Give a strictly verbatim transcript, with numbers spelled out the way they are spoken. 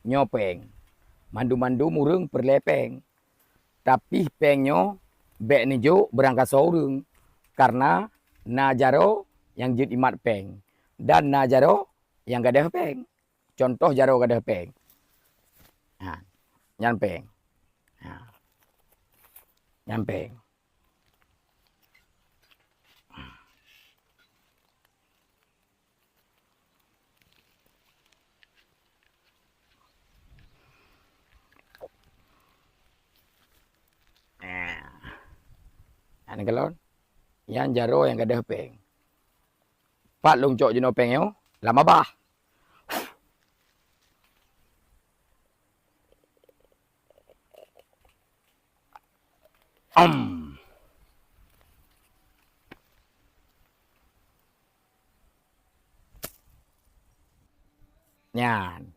Nyoe péng. Mandum-mandum ureuëng peureulée péng. Tapi péng nyoe bék neujok beurangkasoe ureuëng, kareuna na jaroe nyang jeuet imat péng, dan na jaroe nyang gadôh péng. Cuntoh jaroe gadôh péng. Ha, nyan péng. Ha. Nyan péng. Nah. Nyan kalon. Nyan jaroe nyang gadôh péng. Pat lôn cok jinoe péng nyoe, lam babah. Om. Nyan.